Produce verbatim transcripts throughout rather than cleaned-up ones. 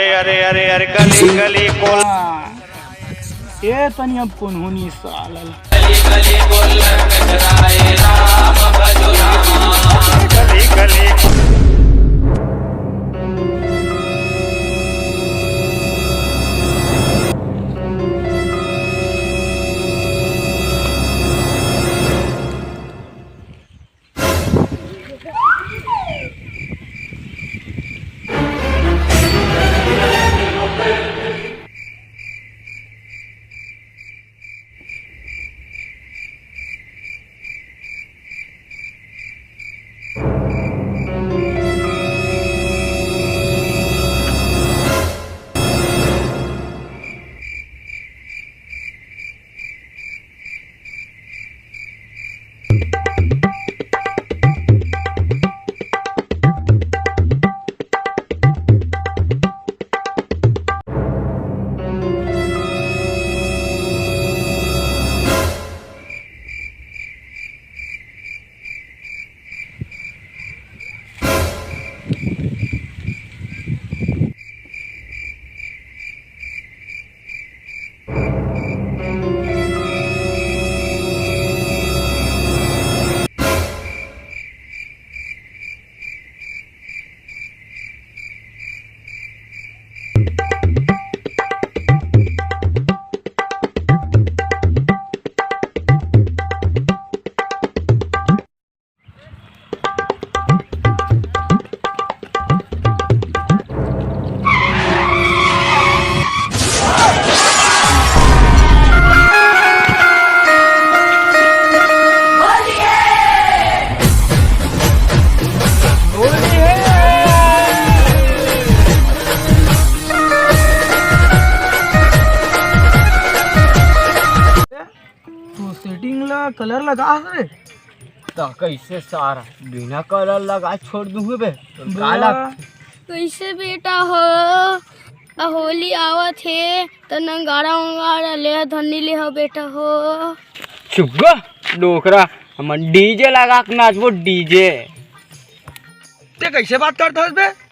अरे, अरे, अरे, अरे, गली, गली, कोला। ए तनी अब कोन होनी साला। गली, गली। तू सेटिंग ला कलर लगा रे। त कइसे सारा बिना कलर लगा छोड़ दूँ बे? तोर का बा। लग- कइसे बेटा हो, आ होली आवत हे त नंगाड़ा उंगाड़ा ले धन्नी ले हो बेटा हो। चुप गा डोकरा, हमन डीजे लगा के नाचबो डीजे। ते कइसे बात करत हस बे?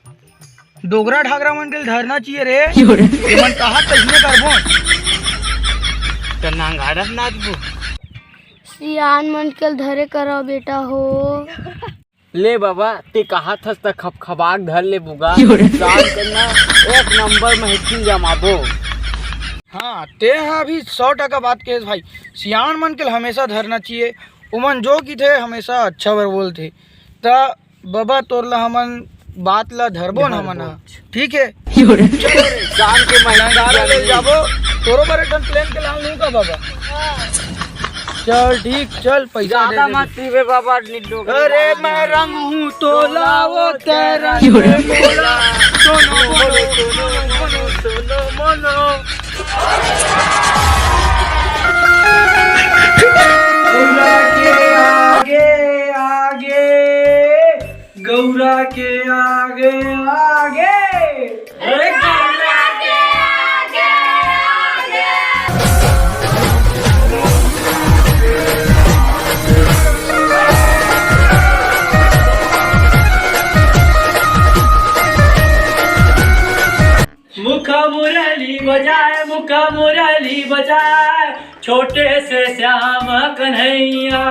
डोकरा ढाकरा मन के धरना चाहिए रे। क्यों रे? एमन कहा तइसने करबो। त नंगाड़ा नाचबो। सियान मन के धरे करा बेटा हो। ले बाबा, ते कहा थस त खपखपाक धर ले बुगा। क्यों रे? काम करना, एक नंबर में हिथिन जमाबो। हाँ, ते हा अभी सौ टका बात कहेस भाई। सियान मन के हमेशा धरना चाहिए। उमन जो की थे हमेशा अच्छा बर बोलथे। त बबा तोर ला हमन बात ला धरबो न हमन ह। ठीक है। चलो रे। शाम के महीना सारा ले जाबो। तोरो बर एक ठन प्लेन के लान लूं का बबा? चल ठीक, चल पैसा दे दे। मत पीबे बाबा, निड्डो। अरे मैं रंग हूँ तोला, वो तेरा मोला। सोनो मोनो, सोनो मोनो, सोनो मोनो। गौरा के आगे आगे, गौरा के आगे आगे। अरे गौरा के आगे आगे। मुखा मुरली बजाए, मुखा मुरली बजाए, छोटे से श्याम कन्हैया।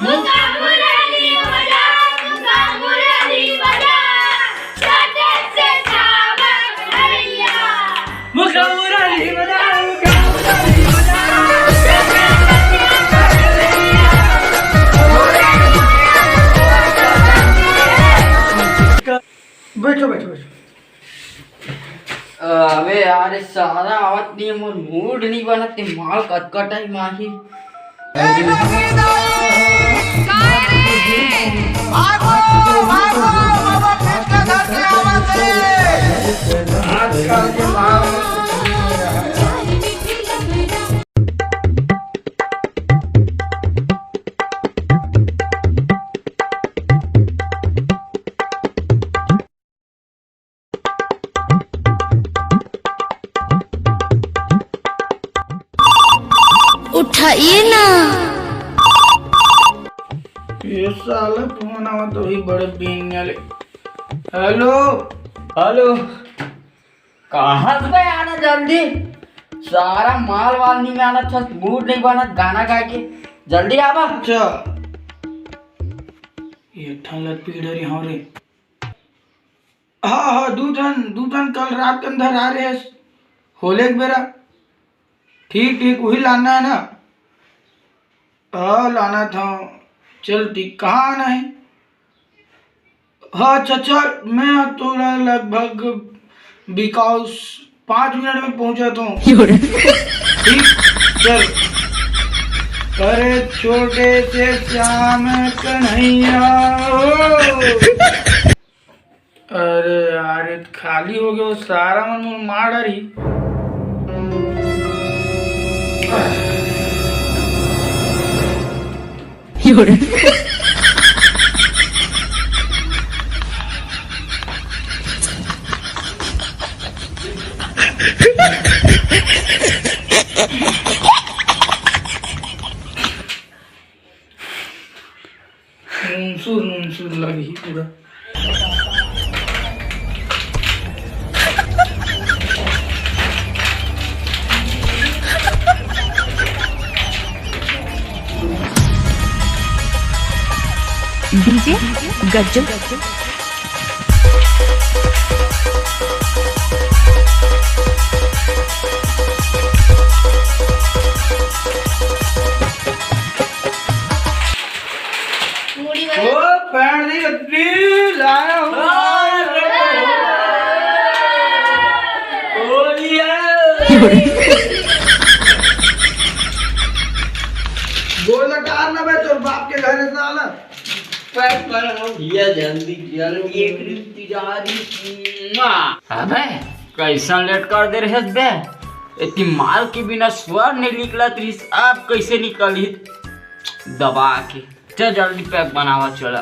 मुखा मुरली बजाए, मुखा मुरली बजाए, छोटे से श्याम कन्हैया। मुखा मुरली बजाए, मुखा मुरली बजाए। बैठो, बैठो, बैठो। अबे यार, ये सारा आवत नहीं, मोर मूड नहीं बनत, ते माल कतका टाइम आही। उठाइए ना। ये साला फोन आवत अभी बड़े बिनिया ले। हेलो। हेलो। कहाँ से बे आना जल्दी? सारा माल वाल नहीं आना था, मूड नहीं बना गाना गा के। जल्दी आवा। अच्छा, ये ठन लत पीढ़ रही हूँ रे। हाँ, हाँ, दू ठन, दू ठन कल रात के अंदर आ रहे हैं, होले के बेरा। ठीक, ठीक, वही लाना है ना? हाँ, लाना था। चल ठीक, कहाँ आना है? हाँ, अच्छा, अच्छा, मैं तोला लगभग बिकॉज पाँच मिनट में पहुंचा था। ठीक, चल। अरे छोटे से श्याम कन्हैया हो। अरे यार, ये तो खाली हो गया, वो सारा मन मोर मार डारी। नुनसुर नुनसुर लगही पूरा। डीजे गज्जू। मुड़ी वाला। ओ, पैर नहीं लगती, लाया हूँ। होली है। गोल कार ना बे, तोर बाप के घर है साला। पैक कर लो भैया, जल्दी, जल्दी, एक रिश्तेदारी। अबे, कैसन लेट कर दे रहे बे? इतनी माल के बिना स्वर नहीं निकलत रहिस, अब कैसे निकलही? दबा के। चल जल्दी पैक बनावा, चला।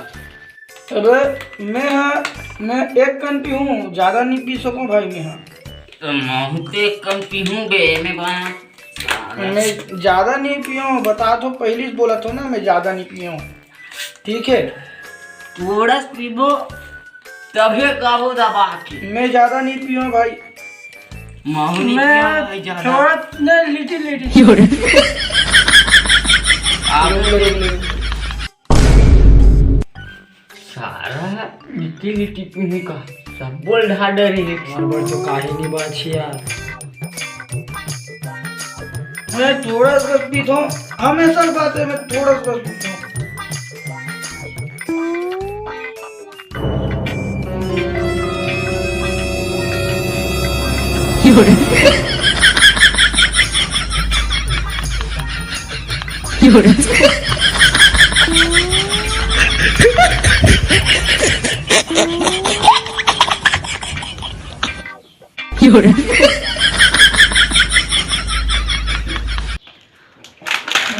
अबे, मैं हा, मैं एक कन पीहूँ, ज्यादा नहीं पी सकूँ भाई मैं हा। तो महू तो एक कन पीहूँ बे, मैं बा। मैं ज्यादा नहीं पीहूँ, बता तो, पहली से बोला तो ना, मैं ज्यादा नहीं पीहूँ, ठीक है? थोड़ा सा पीबो, तभे गाबो दबा के। मैं ज्यादा नहीं पीहूँ भाई। महू नहीं मैं पीहूँ भाई ज्यादा। थोड़ा नहीं, लिटिल लिटिल। आप सारा लिट्टी लिट्टी पीहूँ का, सब बोल ढा डरे है। हमार बर तो काहे नहीं बाछी यार। मैं थोड़ा सा पीता हूँ, हमेशा बात है, मैं थोड़ा सा पीता हूँ।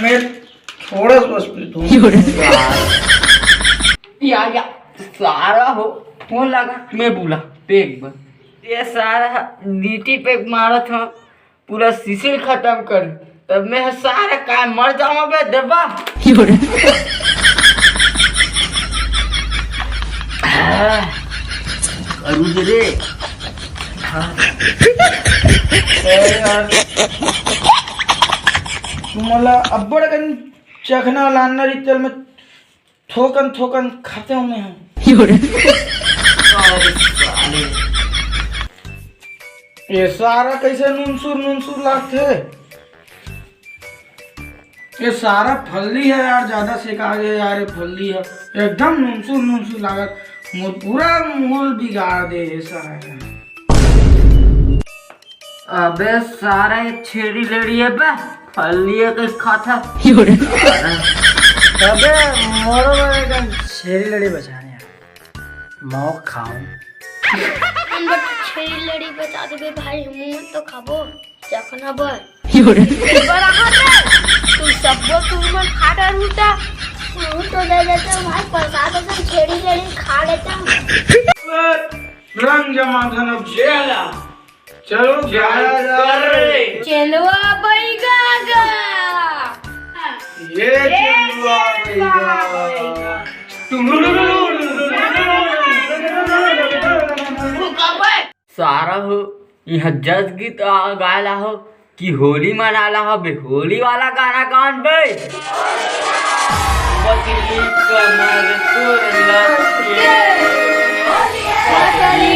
मैं थोड़ा सा बस पीता हूँ। या, या, सारा हो, फोन लगा, मैं बोला, देख बस। ये सारा डीटी पे मारा था, पूरा सीसिल खत्म कर, तब मैं सारा काम मर जाऊँ बे देवा। हाँ, करू दे रे। हाँ। अरे यार, तुम्हाला अब्बड़ कन चखना लानना रिचल में थोकन थोकन खाते हो मैं हम। अरे साले। ये सारा कैसे नुनसुर नुनसुर लागथे? ये सारा फल्ली है यार, ज्यादा सेका गया यार, ये फल्ली है, एकदम नुनसुर नुनसुर लागत, मोर पूरा मूल बिगाड़ दे ये सारा। अबे सारा ये छेड़ी लेड़ी है बे, फल्ली है के खाता। अबे मोरो बड़े का छेड़ी लेड़ी बचाने यार, मौक खाऊं। हम बट छेड़ी लेड़ी बचा देबे भाई, हम तो खाबो। चखना बर। बड़ा हाथ है। तू सबको तू मन खा डाल उल्टा। तू तो दे देते हो भाई, प्रसाद से छेड़ी लेड़ी खा लेता हूँ। रंग जमा धन अब जेला। चलो, जाया जा। चेंदवा बैगा गा। ये चेंदवा बैगा। सारा हो, इहाँ जस गीत आ, गाय ला हो कि होली मना ला हो बे, होली वाला गाना गान बे। पतली कमर तोर लचके, पतली